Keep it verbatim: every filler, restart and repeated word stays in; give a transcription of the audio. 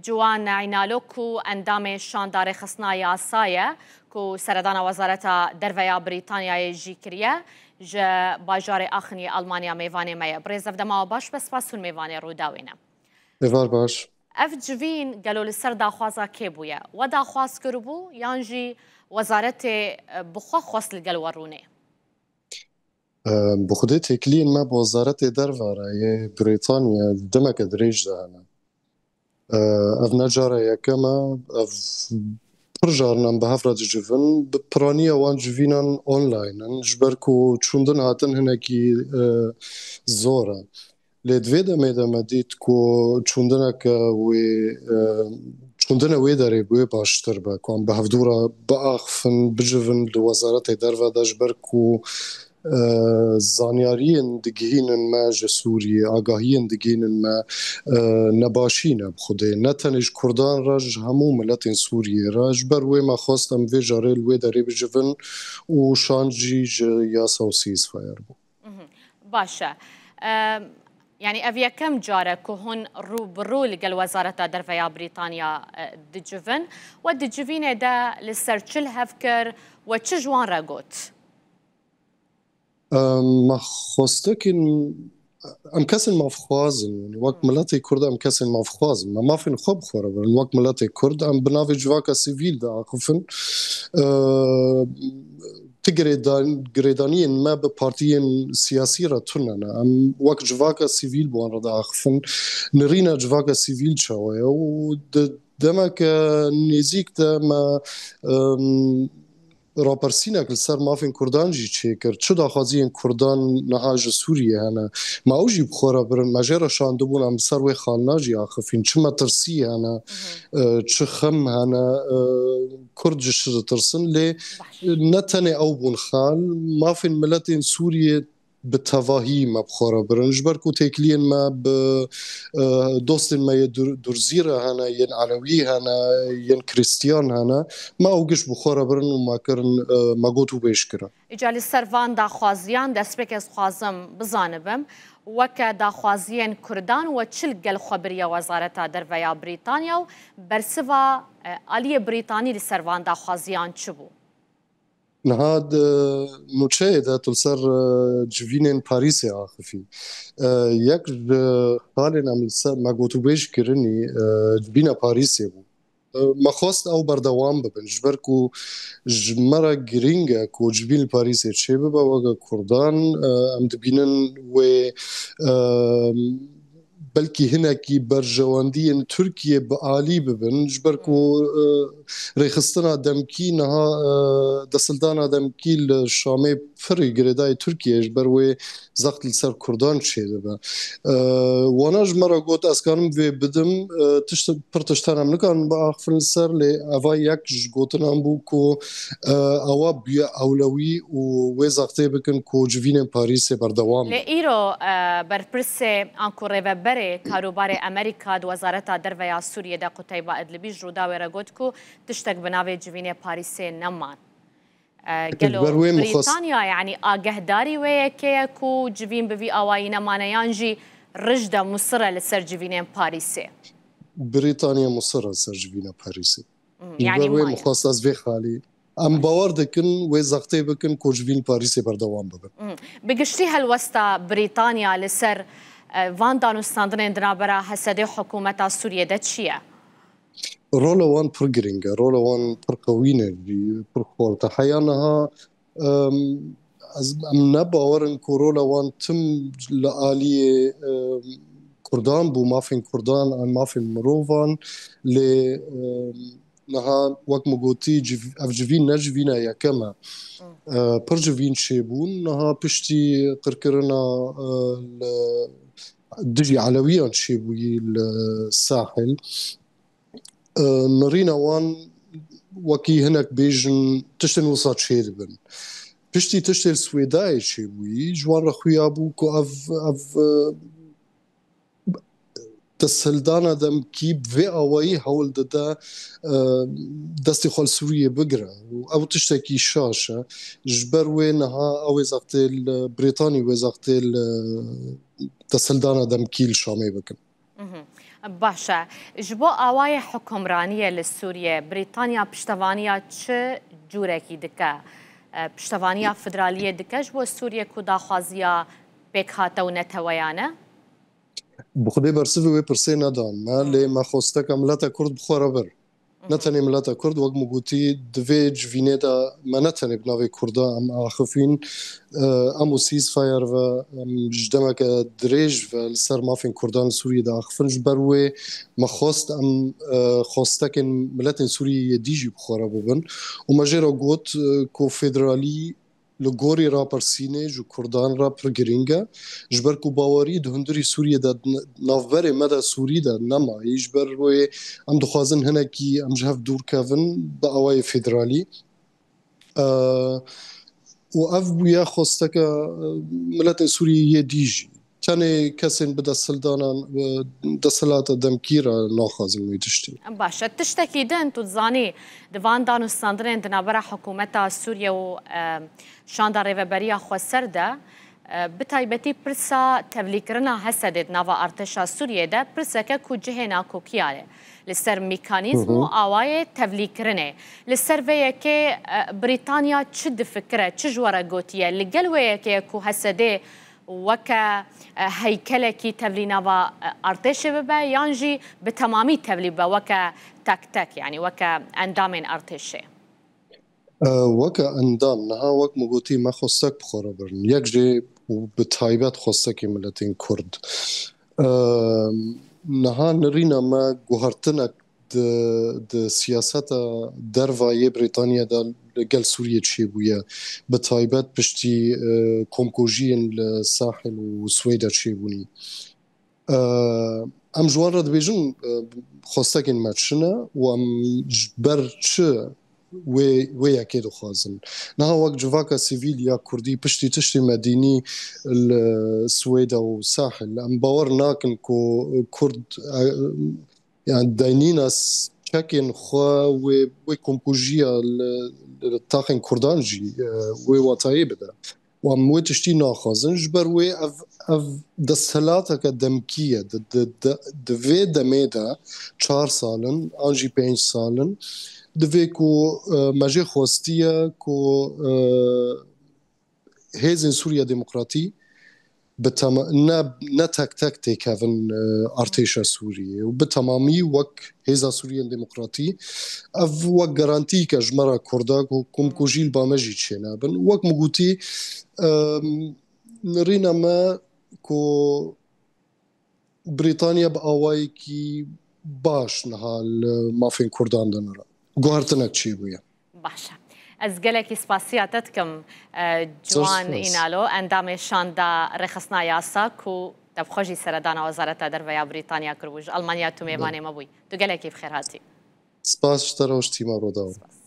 Ciwan Înalo ku endamê Şanda Rêxistina Yasa ye, ku seredana Wezareta Derve ya Brîtanyayê jî kiriye, ji bajarê Aachen yê Almanya mêvanê me ye. Birêz, ev dema we baş be, spas hûn mêvanê Rûdawê ne. Êvar baş. Ev civîn gelo li ser daxwaza kê bûye? We daxwaz kiribû yan jî wezaretê, e, bi xwe xwest li gel we rûnê? E, bi xwedê têkiliyên me bi Wezaretê Derve re yê Brîtanya demeke dirêj de hene. E, ev ne cara yekem e, ev pir caran em bi hev re dicivin. Bi piraniya wan civînan online in, ji ber ku çûndin hatin hinekî, e, zor e. Lê di vê demê de me dît ku çûndineke wê, e, çûndine wê derê bi wê baştir be, ku em bi hevdû re biaxifin, bicivin li Wezaretê Derve de, ji ber ku, e, zanyariyên digihînin me ji Sûriyê, agahiyên digihînin me, e, nebaşî ne bi Xwedê. Ne tenê ji Kurdan re, ji hemû miletên Sûriyê re. Ji ber wê me xwest em vê carê li wê derê bicivin û şand jî ji yasa û ceasefire bû. Mhm. Baş e. Em, yanî ev yekem car e ku hûn rû bi rû li gel Wezareta Derve ya Brîtanya, e, dicivin. We di civînê de li ser çi li hev kir? We çi ji wan re got? Em, me xwestekî, em kesên mafxwaz in. Yanî wek Hmm. miletê Kurd em kesên mafxwaz in. Me mafên xwe bi xwe re birin. Wek miletê Kurd em bi navê civaka sivîl diaxifin. E, ti girêdan-, girêdaniyên me bi partiyên siyasî re tune ne. Em wek civaka sivîl bi wan re diaxifin. Nirîna civaka sivîl çawa ye? Û di demeke nêzîk de me, em, rapirsînek li ser mafên Kurdan jî çêkir. Çi daxwaziyên Kurdan niha ji Sûriyê hene? Me ew jî bi xwe re birin. Me jê re şandibûn, em li ser wê xalina jî axifîn. Çi metirsî hene, Mhm. e, çi xem hene, e, Kurd ji çi ditirsin. Lê Baş. ne tenê ew bûn xal, mafên miletên Sûriyê bi tevahî me bi xwe re birin. Ji ber ku têkiliyên me bi, e, dostên me yê Dur-, Durzî re hene, yên Elewî hene, yên Krîstiyan hene, me ew giş bi xwe re birin û me kirin, e, me got û bêj kirin. Îca li ser van daxwaziyan destpêkê ez xwazim bizanibim, weke daxwaziyên Kurdan we çi li gel xwe biriye Wezareta Derve ya Brîtanya û bersiva, e, aliyê Brîtanî li ser van daxwaziyan çi bû? Niha di nûçeyê de tu li ser, e, civînên Parîsê axifî. E, yek ji xalên em li ser me gotûbêj kirinî, e, civîna Parîsê bû. E, me xwest ew berdewam bibin, ji ber ku ji me re girîng e ku civîn li Parîsê çêbibe. Weke Kurdan, e, em dibînin wê, e, belkî hinekî berjewendiyên Tirkiyê bi alî bibin, ji ber ku, Hmm. e, rêxistina demkî niha, e, desildana demkî li Şamê pirî girêdayî Tirkiyê, ji ber wê zext li ser Kurdan çêdibe. E, wana ji me re got, ez karim vê bidim, e, tişt, pir tiştan em nikarin biaxifin li ser, lê eva yek ji gotinan bû ku, e, ewa bûye ewlewî û wê zextê bikin ku civînên Parîsê berdewam Lê bin. îro, e, berpirsê anku rêveberê karûbarê Amerîka di Wezareta Derve ya Sûriyê de Quteyba Edlibî ji Rûdawê re got ku tiştek bi navê civînê Parîsê neman. E, Eke gelo ber wê mixwest- Brîtanya, yanî agehdarî wê yekê ye ku civîn bi vî awayî nemane yan jî rij de musir e li ser civînên Parîsê? Brîtanya musir e li ser civîna Parîsê. Hmm, Ji yanî ber wê maye. mixwest ez vê xalî. Em bawer dikin wê zextê bikin ku civîn Parîsê berdewam bibin. Hmm. Bi giştî helwesta Brîtanya li ser, e, van danûstandinên di navbera Hesedê û hikûmeta Sûriyê de çi ye? Rola wan pir girîng e, rola wan pir qewî ne jî, pir xurt e. Heya niha, em, ez, em ne bawer in ku rola wan tim li aliyê, em, Kurdan bû, mafên Kurdan an mafên mirovan, lê, em, niha wek min gotî, civ-, ev civîn ne civîna yekem e. Hmm. E, pir civîn çêbûn, niha piştî qirkirina, e, li dijî Elewiyan çêbûyî li Sahil. E, nirîna wan wekî hinek bêjin tiştên wisa çêdibin. Piştî tiştê li Swêdayê çêbûyî, ji wan re xuya bû ku ev, ev, e, desthildana demkî bi vê awayî hewl dide, e, destê xwe li Sûriyê bigire. Û ew tiştekî şaş e. Ji ber wê niha ew ê zextê li Brîtanî wê zextê li desthildana demkî li Şamê bikin. Mhm. Baş e. Ji bo awayê hukimraniyê li Sûriyê, Brîtanya piştevaniya çi cûrekî dike? E, piştevaniya federaliyê dike ji bo Sûriyê ku daxwaziya pêkhate û neteweyan e? Bi xwedê bersivê wê pirsê nedan me, lê me xwesteke mileta Kurd bi xwe re bir. Ne tenê mileta Kurd, wek min gotî, di vê civînê de me ne tenê bi navê Kurda em axifîn, e, em û ceasefire ve, em ji demeke dirêj ve li ser mafên Kurdan li Sûriyê diaxifin. Ji ber wê me xwest em, e, xwestekên miletên Sûriyê yê dî jî bi xwe re bibin. Û me jê re got, e, ku federalî li gorî rapirsînê ji Kurdan re pir girîng e. Ji ber ku bawerî di hundirî Sûriyê de, di navberê me de Sûrî de nemayî. Ji ber wê em dixwazin hinekî em ji hev dûr kevin bi awayê federalî. E, û ev bûye xwesteke, e, miletên Sûriyê yê dî jî. Tenê kesên bi desthildanan, e, desthilata demkî re naxwazin wê tiştî. Baş e. Tiştekî din, tu dizanî, di van danûstandinên di navbera hikûmeta Sûriye û, e, şanda Rêveberiya Xweser de, e, bi taybetî pirsa tevlîkirina Hesedê di nava artêşa Sûriyê de pirseke ku cihê nakokiya ye li ser mekanîzm û awayê tevlîkirinê. Li ser vê yekê, e, Brîtanya çi difikire, çi ji we re gotiye? Li gel wê yekê ku Hesedê weke, e, heykelekî tevlî nava, e, artêşê bibe, yan jî bi temamî tevlî bibe weke tek tek, yanî weke endamên artêşê? E, weke endam, niha wek min gotî, me xwestek bi xwe re birin. Yek jê û bi taybet xwestekê miletên Kurd. E, niha nirîna me guhertinek di, di siyaseta derva yê Brîtanya de li gel Sûriyê çêbûye. Bi taybet piştî, e, komkujiyên li Sahil û Swêde çêbûnî. E, em ji wan re dibêjin, e, xwestekên me çi ne û em ji ber çi wê, wê yekê dixwazin. Niha wek civaka sivîl ya Kurdî piştî tiştê me dînî li Swêde û Sahil, em bawer nakin ku Kurd, e, yani deynîna s-, çekên xwe wê, wê komkujiya li, li taxên Kurdan jî, e, wê watayê bide. Û em wê tiştî naxwazin. Ji ber wê ev, ev desthilateke demkî ye. Di, di, di, di vê demê de çar sal in, an jî pênc sal in, divê ku, e, me jê xwestiye ku, e, hêzên Sûriya Demokratî bi tema-, ne, ne tek tek têkevin, e, artêşa Sûriyê û bi temamî wek hêza Sûriyên Demokratî, ev wek garantîyeke ji me re Kurda ku komkujî li ba me jî çênabin. Wek min gotî, e, nirîna me ku Brîtanya bi awayekî baş niha li mafên Kurdan de nira. Guhertinek çêbûye. Baş e. Ez gelekî spasiya te dikim, e, Ciwan Înalo, endamê şanda rêxistina yasa ku te bi xwe jî seredana Wezareta Derve ya Brîtanya kiribû. Ji Almanya tu mêvanê me bûyî. Tu gelekî bi xêr hatî. Spas ji te re û ji tîma Rûdawê. Spas.